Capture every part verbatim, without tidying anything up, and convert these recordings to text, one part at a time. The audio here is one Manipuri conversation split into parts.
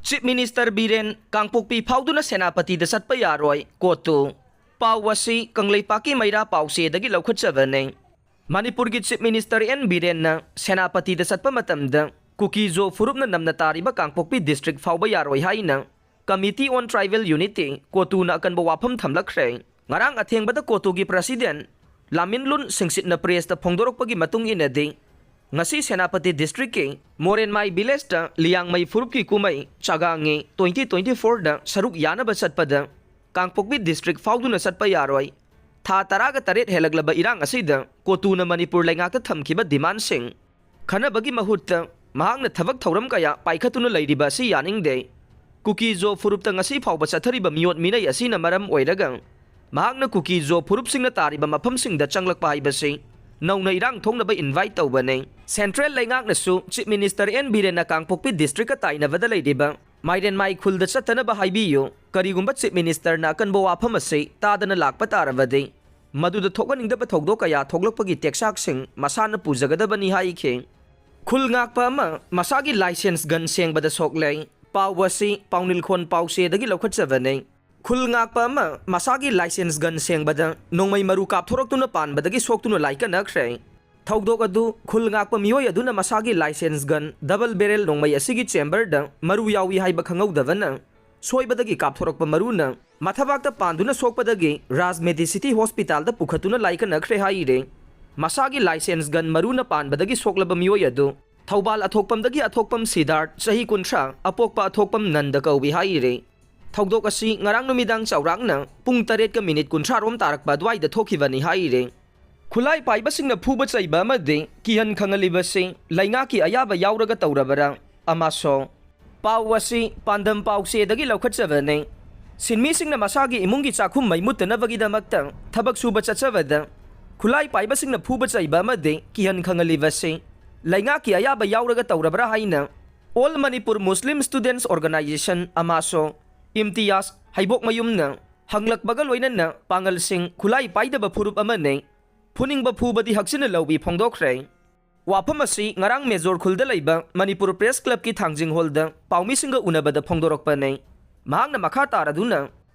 ꯆꯤꯐ ꯃꯤꯅꯤꯁꯇꯔ ꯕꯤꯔꯦꯟ ꯀꯥꯡꯄꯣꯛꯄꯤ ꯐꯥꯎꯗꯨꯅ ꯁꯦꯅꯥꯄꯇꯤꯗ ꯆꯠꯄ ꯌꯥꯔꯣꯏ, ꯀꯣꯇꯨ꯫ ꯄꯥꯎ ꯑꯁꯤ ꯀꯪꯂꯩꯄꯥꯛꯀꯤ ꯃꯩꯔꯥ ꯄꯥꯎꯆꯦꯗꯒꯤ ꯂꯧꯈꯠꯆꯕꯅꯤ꯫ ꯃꯅꯤꯄꯨꯔꯒꯤ ꯆꯤꯐ ꯃꯤꯅꯤꯁꯇꯔ ꯑꯦꯟ ꯕꯤꯔꯦꯟꯅ ꯁꯦꯅꯥꯄꯇꯤꯗ ꯆꯠꯄ ꯃꯇꯝꯗ ꯀꯨꯀꯤꯖꯣ ꯐꯨꯔꯨꯞꯅ ꯅꯝꯅ ꯇꯥꯔꯤꯕ ꯀꯥꯡꯄꯣꯛꯄꯤ ꯗꯤꯁꯇ꯭ꯔꯤꯛ ꯐꯥꯎꯕ ꯌꯥꯔꯣꯏ ꯍꯥꯏꯅ Committee on Tribal Unity, ꯀꯣꯇꯨꯅ ꯑꯀꯟꯕ ꯋꯥꯐꯝ ꯊꯝꯂꯛꯈ꯭ꯔꯦ꯫ ꯉꯔꯥꯡ ꯑꯊꯦꯡꯕꯗ ꯀꯣꯇꯨꯒꯤ ꯄ꯭ꯔꯁꯤꯗꯦꯟ ꯂꯥꯃꯤꯟꯂꯨꯟ ꯁꯤꯡꯁꯤꯠꯅ ꯄ꯭ꯔꯦꯁꯇ ꯐꯣꯡꯗꯣꯔꯛꯄꯒꯤ ꯃꯇꯨꯡ ꯏꯟꯅꯗꯤ, ꯉꯁꯤ ꯁꯦꯅꯥꯄꯇꯤ ꯗꯤꯁꯇ꯭ꯔꯤꯛꯀꯤ ꯃꯣꯔꯦꯟꯃꯥꯏ ꯚꯤꯂꯦꯖꯇ ꯂꯤꯌꯥꯡꯃꯩ ꯐꯨꯔꯨꯞꯀꯤ ꯀꯨꯝꯍꯩ ꯆꯥꯒꯥꯡꯉꯤ ꯇ꯭ꯋꯦꯟꯇꯤ ꯇ꯭ꯋꯦꯟꯇꯤ ꯐꯣꯔꯗ ꯁꯔꯨꯛ ꯌꯥꯅꯕ ꯆꯠꯄꯗ ꯀꯥꯡꯄꯣꯛꯄꯤ ꯗꯤꯁꯇ꯭ꯔꯤꯛ ꯐꯥꯎꯗꯨꯅ ꯆꯠꯄ ꯌꯥꯔꯣꯏ꯫ ꯊꯥ ꯇꯔꯥꯒ ꯇꯔꯦꯠ ꯍꯦꯜꯂꯛꯂꯕ ꯏꯔꯥꯡ ꯑꯁꯤꯗ ꯀꯣꯇꯨꯅ ꯃꯅꯤꯄꯨꯔ ꯂꯩꯉꯥꯛꯇ ꯊꯝꯈꯤꯕ ꯗꯤꯃꯥꯟꯁꯤꯡ ꯈꯟꯅꯕꯒꯤ ꯃꯍꯨꯠꯇ ꯃꯍꯥꯛꯅ ꯊꯕꯛ ꯊꯧꯔꯝ ꯀꯌꯥ ꯄꯥꯏꯈꯠꯇꯨꯅ ꯂꯩꯔꯤꯕ ꯑꯁꯤ ꯌꯥꯅꯤꯡꯗꯦ꯫ ꯀꯨꯀꯤꯖꯣ ꯐꯨꯔꯨꯞꯇ ꯉꯁꯤ ꯐꯥꯎꯕ ꯆꯠꯊꯔꯤꯕ ꯃꯤꯑꯣꯠ ꯃꯤꯅꯩ ꯑꯁꯤꯅ ꯃꯔꯝ ꯑꯣꯏꯔꯒ ꯃꯍꯥꯛꯅ ꯀꯨꯀꯤꯖꯣ ꯐꯨꯔꯨꯞꯁꯤꯡꯅ ꯇꯥꯔꯤꯕ ꯃꯐꯝꯁꯤꯡꯗ ꯆꯪꯂꯛꯄ ꯍꯥꯏꯕꯁꯤ ꯅꯧꯅ ꯏꯔꯥꯡ ꯊꯣꯛꯅꯕ ꯏꯟꯚꯥꯏꯠ ꯇꯧꯕꯅꯤ꯫ ꯁꯦꯟꯇ꯭ꯔꯦꯜ ꯂꯩꯉꯥꯛꯅꯁꯨ ꯆꯤꯐ ꯃꯤꯅꯤꯁꯇꯔ ꯑꯦꯟ ꯕꯤꯔꯦꯟꯅ ꯀꯥꯡꯄꯣꯛꯄꯤ ꯗꯤꯁꯇ꯭ꯔꯤꯛꯀ ꯇꯥꯏꯅꯕꯗ ꯂꯩꯔꯤꯕ ꯃꯥꯏꯔꯦꯟꯃꯥꯏ ꯈꯨꯜꯗ ꯆꯠꯇꯅꯕ ꯍꯥꯏꯕꯤꯌꯨ꯫ ꯀꯔꯤꯒꯨꯝꯕ ꯆꯤꯐ ꯃꯤꯅꯤꯁꯇꯔꯅ ꯑꯀꯟꯕ ꯋꯥꯐꯝ ꯑꯁꯤ ꯇꯥꯗꯅ ꯂꯥꯛꯄ ꯇꯥꯔꯕꯗꯤ, ꯃꯗꯨꯗ ꯊꯣꯛꯍꯟꯅꯤꯡꯗꯕ ꯊꯧꯗꯣꯛ ꯀꯌꯥ ꯊꯣꯛꯂꯛꯄꯒꯤ ꯇꯦꯛꯆꯥꯛꯁꯤꯡ ꯃꯁꯥꯅ ꯄꯨꯖꯒꯗꯕꯅꯤ ꯍꯥꯏꯈꯤ꯫ ꯈꯨꯜ ꯉꯥꯛꯄ ꯑꯃ ꯃꯁꯥꯒꯤ ꯂꯥꯏꯁꯦꯟꯁ ꯒꯟ ꯁꯦꯡꯕꯗ ꯁꯣꯛꯂꯦ꯫ ꯄꯥꯎ ꯑꯁꯤ ꯄꯥꯎꯅꯤꯜꯈꯣꯟ ꯄꯥꯎꯆꯦꯗꯒꯤ ꯂꯧꯈꯠꯆꯕꯅꯤ꯫ ꯈꯨꯜ ꯉꯥꯛꯄ ꯑꯃ ꯃꯁꯥꯒꯤ ꯂꯥꯏꯁꯦꯟꯁ ꯒꯟ ꯁꯦꯡꯕꯗ ꯅꯣꯡꯃꯩ ꯃꯔꯨ ꯀꯥꯞꯊꯣꯔꯛꯇꯨꯅ ꯄꯥꯟꯕꯗꯒꯤ ꯁꯣꯛꯇꯨꯅ ꯂꯥꯏꯀꯠꯅꯈ꯭ꯔꯦ꯫ ꯊꯧꯗꯣꯛ ꯑꯗꯨ ꯈꯨꯜ ꯉꯥꯛꯄ ꯃꯤꯑꯣꯏ ꯑꯗꯨꯅ ꯃꯁꯥꯒꯤ ꯂꯥꯏꯁꯦꯟꯁ ꯒꯟ ꯗꯕꯜ ꯕꯦꯔꯦꯜ ꯅꯣꯡꯃꯩ ꯑꯁꯤꯒꯤ ꯆꯦꯝꯕꯔꯗ ꯃꯔꯨ ꯌꯥꯎꯏ ꯍꯥꯏꯕ ꯈꯪꯍꯧꯗꯕꯅ ꯁꯣꯏꯕꯗꯒꯤ ꯀꯥꯞꯊꯣꯔꯛꯄ ꯃꯔꯨꯅ ꯃꯊꯕꯥꯛꯇ ꯄꯥꯟꯗꯨꯅ ꯁꯣꯛꯄꯗꯒꯤ ꯔꯥꯖ ꯃꯦꯗꯤꯁꯤꯇꯤ ꯍꯣꯁꯄꯤꯇꯥꯜꯗ ꯄꯨꯈꯠꯇꯨꯅ ꯂꯥꯏꯀꯠꯅꯈ꯭ꯔꯦ ꯍꯥꯏꯔꯦ꯫ ꯃꯁꯥꯒꯤ ꯂꯥꯏꯁꯦꯟꯁ ꯒꯟ ꯃꯔꯨꯅ ꯄꯥꯟꯕꯗꯒꯤ ꯁꯣꯛꯂꯕ ꯃꯤꯑꯣꯏ ꯑꯗꯨ ꯊꯧꯕꯥꯜ ꯑꯊꯣꯛꯄꯝꯗꯒꯤ ꯑꯊꯣꯛꯄꯝ ꯁꯤꯗꯥꯔꯠ, ꯆꯍꯤ ꯀꯨꯟꯊ꯭ꯔꯥ, ꯑꯄꯣꯛꯄ ꯑꯊꯣꯛꯄꯝ ꯅꯟꯗ ꯀꯧꯏ ꯍꯥꯏꯔꯦ꯫ ꯊꯧꯗꯣꯛ ꯑꯁꯤ ꯉꯔꯥꯡ ꯅꯨꯃꯤꯗꯥꯡ ꯆꯥꯎꯔꯥꯛꯅ ꯄꯨꯡ ꯇꯔꯦꯠꯀ ꯃꯤꯅꯤꯠ ꯀꯨꯟꯊ꯭ꯔꯥ ꯔꯣꯝ ꯇꯥꯔꯛꯄ ꯑꯗꯨꯋꯥꯏꯗ ꯊꯣꯛꯈꯤꯕꯅꯤ ꯍꯥꯏꯔꯦ꯫ ꯈꯨꯠꯂꯥꯏ ꯄꯥꯏꯕꯁꯤꯡꯅ ꯐꯨꯕ ꯆꯩꯕ ꯑꯃꯗꯤ ꯀꯤꯍꯟ ꯈꯪꯍꯜꯂꯤꯕꯁꯤ ꯂꯩꯉꯥꯛꯀꯤ ꯑꯌꯥꯕ ꯌꯥꯎꯔꯒ ꯇꯧꯔꯕꯔꯥ? ꯑꯃꯁꯨ ꯄꯥꯎ ꯑꯁꯤ ꯄꯥꯟꯗꯝ ꯄꯥꯎꯆꯦꯗꯒꯤ ꯂꯧꯈꯠꯆꯕꯅꯤ꯫ ꯁꯤꯟꯃꯤꯁꯤꯡꯅ ꯃꯁꯥꯒꯤ ꯏꯃꯨꯡꯒꯤ ꯆꯥꯛꯈꯨꯝ ꯃꯩ ꯃꯨꯠꯇꯅꯕꯒꯤꯗꯃꯛꯇ ꯊꯕꯛ ꯁꯨꯕ ꯆꯠꯆꯕꯗ ꯈꯨꯠꯂꯥꯏ ꯄꯥꯏꯕꯁꯤꯡꯅ ꯐꯨꯕ ꯆꯩꯕ ꯑꯃꯗꯤ ꯀꯤꯍꯟ ꯈꯪꯍꯜꯂꯤꯕꯁꯤ ꯂꯩꯉꯥꯛꯀꯤ ꯑꯌꯥꯕ ꯌꯥꯎꯔꯒ ꯇꯧꯔꯕ꯭ꯔꯥ ꯍꯥꯏꯅ All Manipur Muslim Students Organisation ꯑꯃꯁꯨ ꯏꯝꯇꯤꯌꯥꯖ ꯍꯩꯕꯣꯛꯃꯌꯨꯝꯅ ꯍꯪꯂꯛꯄꯒ ꯂꯣꯏꯅꯅ ꯄꯥꯡꯒꯜꯁꯤꯡ ꯈꯨꯠꯂꯥꯏ ꯄꯥꯏꯗꯕ ꯐꯨꯔꯨꯞ ꯑꯃꯅꯤ, ꯐꯨꯅꯤꯡꯕ ꯐꯨꯕꯗꯤ ꯍꯛꯆꯤꯟꯅ ꯂꯧꯏ ꯐꯣꯡꯗꯣꯛꯈ꯭ꯔꯦ꯫ ꯋꯥꯐꯝ ꯑꯁꯤ ꯉꯔꯥꯡ ꯃꯦꯖꯣꯔ ꯈꯨꯜꯗ ꯂꯩꯕ ꯃꯅꯤꯄꯨꯔ ꯄ꯭ꯔꯦꯁ ꯀ꯭ꯂꯕꯀꯤ ꯊꯥꯡꯖꯤꯡ ꯍꯣꯜꯗ ꯄꯥꯎꯃꯤꯁꯤꯡꯒ ꯎꯅꯕꯗ ꯐꯣꯡꯗꯣꯔꯛꯄꯅꯤ꯫ ꯃꯍꯥꯛꯅ ꯃꯈꯥ ꯇꯥꯔꯗꯨꯅ,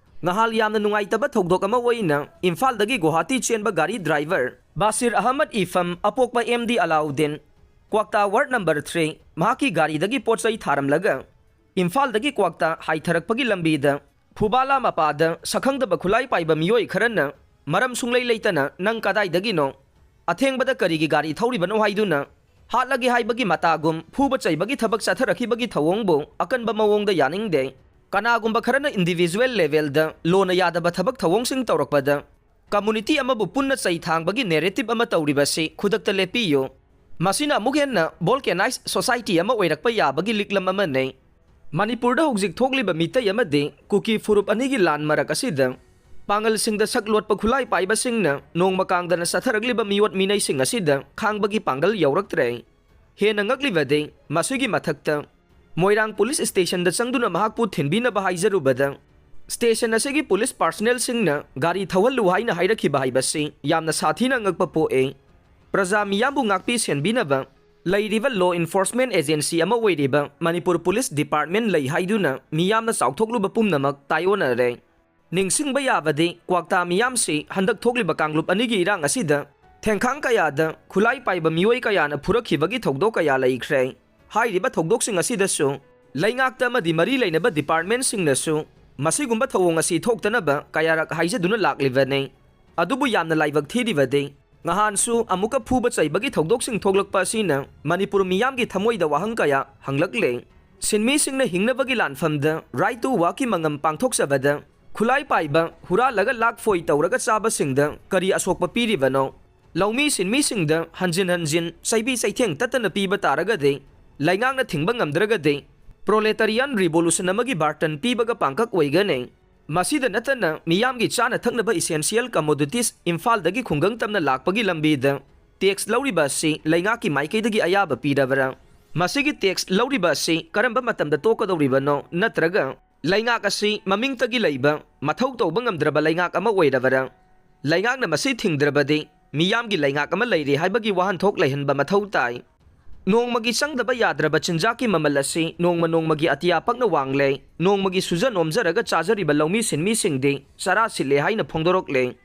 ꯉꯍꯥꯜ ꯌꯥꯝꯅ ꯅꯨꯡꯉꯥꯏꯇꯕ ꯊꯧꯗꯣꯛ ꯑꯃ ꯑꯣꯏꯅ ꯏꯝꯐꯥꯜꯗꯒꯤ ꯒꯨꯋꯥꯍꯥꯇꯤ ꯆꯦꯟꯕ ꯒꯥꯔꯤ ꯗ꯭ꯔꯥꯏꯚꯔ ꯕꯥꯁꯤꯔ ꯑꯍꯃꯗ ꯏꯐꯝ, ꯑꯄꯣꯛꯄ ꯑꯦꯝ ꯗꯤ ꯑꯂꯥꯎꯗꯤꯟ, ꯀ꯭ꯋꯥꯛꯇꯥ ꯋꯥꯔꯗ ꯅꯝꯕꯔ ꯊ꯭ꯔꯤ, ꯃꯍꯥꯛꯀꯤ ꯒꯥꯔꯤꯗꯒꯤ ꯄꯣꯠ ꯆꯩ ꯊꯥꯔꯝꯂꯒ ꯏꯝꯐꯥꯜꯗꯒꯤ ꯀ꯭ꯋꯥꯛꯇꯥ ꯍꯥꯏꯊꯔꯛꯄꯒꯤ ꯂꯝꯕꯤꯗ ꯐꯨꯕꯥꯂꯥ ꯃꯄꯥꯗ ꯁꯛꯈꯪꯗꯕ ꯈꯨꯠꯂꯥꯏ ꯄꯥꯏꯕ ꯃꯤꯑꯣꯏ ꯈꯔꯅ ꯃꯔꯝ ꯁꯨꯡꯂꯩ ꯂꯩꯇꯅ "ꯅꯪ ꯀꯗꯥꯏꯗꯒꯤꯅꯣ? ꯑꯊꯦꯡꯕꯗ ꯀꯔꯤꯒꯤ ꯒꯥꯔꯤ ꯊꯧꯔꯤꯕꯅꯣ?" ꯍꯥꯏꯗꯨꯅ ꯍꯥꯠꯂꯒꯦ ꯍꯥꯏꯕꯒꯤ ꯃꯇꯥꯒꯨꯝ ꯐꯨꯕ ꯆꯩꯕꯒꯤ ꯊꯕꯛ ꯆꯠꯊꯔꯛꯈꯤꯕꯒꯤ ꯊꯧꯑꯣꯡꯕꯨ ꯑꯀꯟꯕ ꯃꯑꯣꯡꯗ ꯌꯥꯅꯤꯡꯗꯦ꯫ ꯀꯅꯥꯒꯨꯝꯕ ꯈꯔꯅ ꯏꯟꯗꯤꯚꯤꯖꯨꯋꯦꯜ ꯂꯦꯚꯦꯜꯗ ꯂꯣꯅ ꯌꯥꯗꯕ ꯊꯕꯛ ꯊꯧꯑꯣꯡꯁꯤꯡ ꯇꯧꯔꯛꯄꯗ ꯀꯝꯃꯨꯅꯤꯇꯤ ꯑꯃꯕꯨ ꯄꯨꯟꯅ ꯆꯩ ꯊꯥꯡꯕꯒꯤ ꯅꯦꯔꯦꯇꯤꯚ ꯑꯃ ꯇꯧꯔꯤꯕꯁꯤ ꯈꯨꯗꯛꯇ ꯂꯦꯞꯄꯤꯌꯨ꯫ ꯃꯁꯤꯅ ꯑꯃꯨꯛ ꯍꯦꯟꯅ ꯕꯣꯜꯀꯦꯅꯥꯏꯖ ꯁꯣꯁꯥꯏꯇꯤ ꯑꯃ ꯑꯣꯏꯔꯛꯄ ꯌꯥꯕꯒꯤ ꯂꯤꯛꯂꯝ ꯑꯃꯅꯤ꯫ ꯃꯅꯤꯄꯨꯔꯗ ꯍꯧꯖꯤꯛ ꯊꯣꯛꯂꯤꯕ ꯃꯤꯇꯩ ꯑꯃꯗꯤ ꯀꯨꯀꯤ ꯐꯨꯔꯨꯞ ꯑꯅꯤꯒꯤ ꯂꯥꯟ ꯃꯔꯛ ꯑꯁꯤꯗ ꯄꯥꯡꯒꯜꯁꯤꯡꯗ ꯁꯛ ꯂꯣꯠꯄ ꯈꯨꯠꯂꯥꯏ ꯄꯥꯏꯕꯁꯤꯡꯅ ꯅꯣꯡꯃ ꯀꯥꯡꯗꯅ ꯆꯠꯊꯔꯛꯂꯤꯕ ꯃꯤꯑꯣꯠ ꯃꯤꯅꯩꯁꯤꯡ ꯑꯁꯤꯗ ꯈꯥꯡꯕꯒꯤ ꯄꯥꯡꯒꯜ ꯌꯧꯔꯛꯇ꯭ꯔꯦ꯫ ꯍꯦꯟꯅ ꯉꯛꯂꯤꯕꯗꯤ ꯃꯁꯤꯒꯤ ꯃꯊꯛꯇ ꯃꯣꯏꯔꯥꯡ ꯄꯨꯂꯤꯁ ꯁ꯭ꯇꯦꯁꯟꯗ ꯆꯪꯗꯨꯅ ꯃꯍꯥꯛꯄꯨ ꯊꯤꯟꯕꯤꯅꯕ ꯍꯥꯏꯖꯔꯨꯕꯗ ꯁ꯭ꯇꯦꯁꯟ ꯑꯁꯤꯒꯤ ꯄꯨꯂꯤꯁ ꯄꯥꯔꯁꯅꯦꯜꯁꯤꯡꯅ ꯒꯥꯔꯤ ꯊꯧꯍꯜꯂꯨ ꯍꯥꯏꯅ ꯍꯥꯏꯔꯛꯈꯤꯕ ꯍꯥꯏꯕꯁꯤ ꯌꯥꯝꯅ ꯁꯥꯊꯤꯅ ꯉꯛꯄ ꯄꯣꯛꯑꯦ꯫ ꯄ꯭ꯔꯖꯥ ꯃꯤꯌꯥꯝꯕꯨ ꯉꯥꯛꯄꯤ ꯁꯦꯟꯕꯤꯅꯕ ꯂꯩꯔꯤꯕ ꯂꯣ ꯏꯟꯐꯣꯔꯁꯃꯦꯟ ꯑꯦꯖꯦꯟꯁꯤ ꯑꯃ ꯑꯣꯏꯔꯤꯕ ꯃꯅꯤꯄꯨꯔ ꯄꯨꯂꯤꯁ ꯗꯤꯄꯥꯔꯠꯃꯦꯟ ꯂꯩ ꯍꯥꯏꯗꯨꯅ ꯃꯤꯌꯥꯝꯅ ꯆꯥꯎꯊꯣꯛꯂꯨꯕ ꯄꯨꯝꯅꯃꯛ ꯇꯥꯏꯑꯣꯟꯅꯔꯦ꯫ ꯅꯤꯡꯁꯤꯡꯕ ꯌꯥꯕꯗꯤ ꯀ꯭ꯋꯥꯛꯇꯥ ꯃꯤꯌꯥꯝꯁꯤ ꯍꯟꯗꯛ ꯊꯣꯛꯂꯤꯕ ꯀꯥꯡꯂꯨꯞ ꯑꯅꯤꯒꯤ ꯏꯔꯥꯡ ꯑꯁꯤꯗ ꯊꯦꯡꯈꯥꯡ ꯀꯌꯥꯗ ꯈꯨꯠꯂꯥꯏ ꯄꯥꯏꯕ ꯃꯤꯑꯣꯏ ꯀꯌꯥꯅ ꯐꯨꯔꯛꯈꯤꯕꯒꯤ ꯊꯧꯗꯣꯛ ꯀꯌꯥ ꯂꯩꯈ꯭ꯔꯦ꯫ ꯍꯥꯏꯔꯤꯕ ꯊꯧꯗꯣꯛꯁꯤꯡ ꯑꯁꯤꯗꯁꯨ ꯂꯩꯉꯥꯛꯇ ꯑꯃꯗꯤ ꯃꯔꯤ ꯂꯩꯅꯕ ꯗꯤꯄꯥꯔꯠꯃꯦꯟꯁꯤꯡꯅꯁꯨ ꯃꯁꯤꯒꯨꯝꯕ ꯊꯧꯑꯣꯡ ꯑꯁꯤ ꯊꯣꯛꯇꯅꯕ ꯀꯌꯥꯔꯛ ꯍꯥꯏꯖꯗꯨꯅ ꯂꯥꯛꯂꯤꯕꯅꯤ꯫ ꯑꯗꯨꯕꯨ ꯌꯥꯝꯅ ꯂꯥꯏꯕꯛ ꯊꯤꯔꯤꯕꯗꯤ ꯉꯍꯥꯟꯁꯨ ꯑꯃꯨꯛꯀ ꯐꯨꯕ ꯆꯩꯕꯒꯤ ꯊꯧꯗꯣꯛꯁꯤꯡ ꯊꯣꯛꯂꯛꯄ ꯑꯁꯤꯅ ꯃꯅꯤꯄꯨꯔ ꯃꯤꯌꯥꯝꯒꯤ ꯊꯃꯣꯏꯗ ꯋꯥꯍꯪ ꯀꯌꯥ ꯍꯪꯂꯛꯂꯦ꯫ ꯁꯤꯟꯃꯤꯁꯤꯡꯅ ꯍꯤꯡꯅꯕꯒꯤ ꯂꯥꯟꯐꯝꯗ right to workꯀꯤ ꯃꯉꯝ ꯄꯥꯡꯊꯣꯛꯆꯕꯗ ꯈꯨꯠꯂꯥꯏ ꯄꯥꯏꯕ, ꯍꯨꯔꯥꯜꯂꯒ ꯂꯥꯛꯐꯣꯏ ꯇꯧꯔꯒ ꯆꯥꯕꯁꯤꯡꯗ ꯀꯔꯤ ꯑꯁꯣꯛꯄ ꯄꯤꯔꯤꯕꯅꯣ? ꯂꯧꯃꯤ ꯁꯤꯟꯃꯤꯁꯤꯡꯗ ꯍꯟꯖꯤꯟ ꯍꯟꯖꯤꯟ ꯆꯩꯕꯤ ꯆꯩꯊꯦꯡ ꯇꯠꯇꯅ ꯄꯤꯕ ꯇꯥꯔꯒꯗꯤ, ꯂꯩꯉꯥꯛꯅ ꯊꯤꯡꯕ ꯉꯝꯗ꯭ꯔꯒꯗꯤ, ꯄ꯭ꯔꯣꯂꯦꯇꯥꯔꯤꯌꯥꯟ ꯔꯤꯚꯣꯂꯨꯁꯟ ꯑꯃꯒꯤ ꯕꯥꯔꯇꯟ ꯄꯤꯕꯒ ꯄꯥꯡꯀꯛ ꯑꯣꯏꯒꯅꯤ꯫ ꯃꯁꯤꯗ ꯅꯠꯇꯅ ꯃꯤꯌꯥꯝꯒꯤ ꯆꯥꯅ ꯊꯛꯅꯕ ꯏꯁꯦꯟꯁꯤꯌꯦꯜ ꯀꯃꯣꯗꯤꯇꯤꯁ ꯏꯝꯐꯥꯜꯗꯒꯤ ꯈꯨꯡꯒꯪ ꯇꯝꯅ ꯂꯥꯛꯄꯒꯤ ꯂꯝꯕꯤꯗ ꯇꯦꯛꯁ ꯂꯧꯔꯤꯕ ꯑꯁꯤ ꯂꯩꯉꯥꯛꯀꯤ ꯃꯥꯏꯀꯩꯗꯒꯤ ꯑꯌꯥꯕ ꯄꯤꯔꯕ꯭ꯔꯥ? ꯃꯁꯤꯒꯤ ꯇꯦꯛꯁ ꯂꯧꯔꯤꯕ ꯑꯁꯤ ꯀꯔꯝꯕ ꯃꯇꯝꯗ ꯇꯣꯛꯀꯗꯧꯔꯤꯕꯅꯣ? ꯅꯠꯇ꯭ꯔꯒ ꯂꯩꯉꯥꯛ ꯑꯁꯤ ꯃꯃꯤꯡꯇꯒꯤ ꯂꯩꯕ, ꯃꯊꯧ ꯇꯧꯕ ꯉꯝꯗ꯭ꯔꯕ ꯂꯩꯉꯥꯛ ꯑꯃ ꯑꯣꯏꯔꯕꯔꯥ? ꯂꯩꯉꯥꯛꯅ ꯃꯁꯤ ꯊꯤꯡꯗ꯭ꯔꯕꯗꯤ ꯃꯤꯌꯥꯝꯒꯤ ꯂꯩꯉꯥꯛ ꯑꯃ ꯂꯩꯔꯤ ꯍꯥꯏꯕꯒꯤ ꯋꯥꯍꯟꯊꯣꯛ ꯂꯩꯍꯟꯕ ꯃꯊꯧ ꯇꯥꯏ꯫ ꯅꯣꯡꯃꯒꯤ ꯆꯪꯗꯕ ꯌꯥꯗ꯭ꯔꯕ ꯆꯤꯟꯖꯥꯛꯀꯤ ꯃꯃꯜ ꯑꯁꯤ ꯅꯣꯡꯃ ꯅꯣꯡꯃꯒꯤ ꯑꯇꯤꯌꯥ ꯄꯛꯅ ꯋꯥꯡꯂꯦ꯫ ꯅꯣꯡꯃꯒꯤ ꯁꯨꯖ ꯅꯣꯝꯖꯔꯒ ꯆꯥꯖꯔꯤꯕ ꯂꯧꯃꯤ ꯁꯤꯟꯃꯤꯁꯤꯡꯗꯤ ꯆꯔꯥ ꯁꯤꯠꯂꯦ ꯍꯥꯏꯅ ꯐꯣꯡꯗꯣꯔꯛꯂꯦ꯫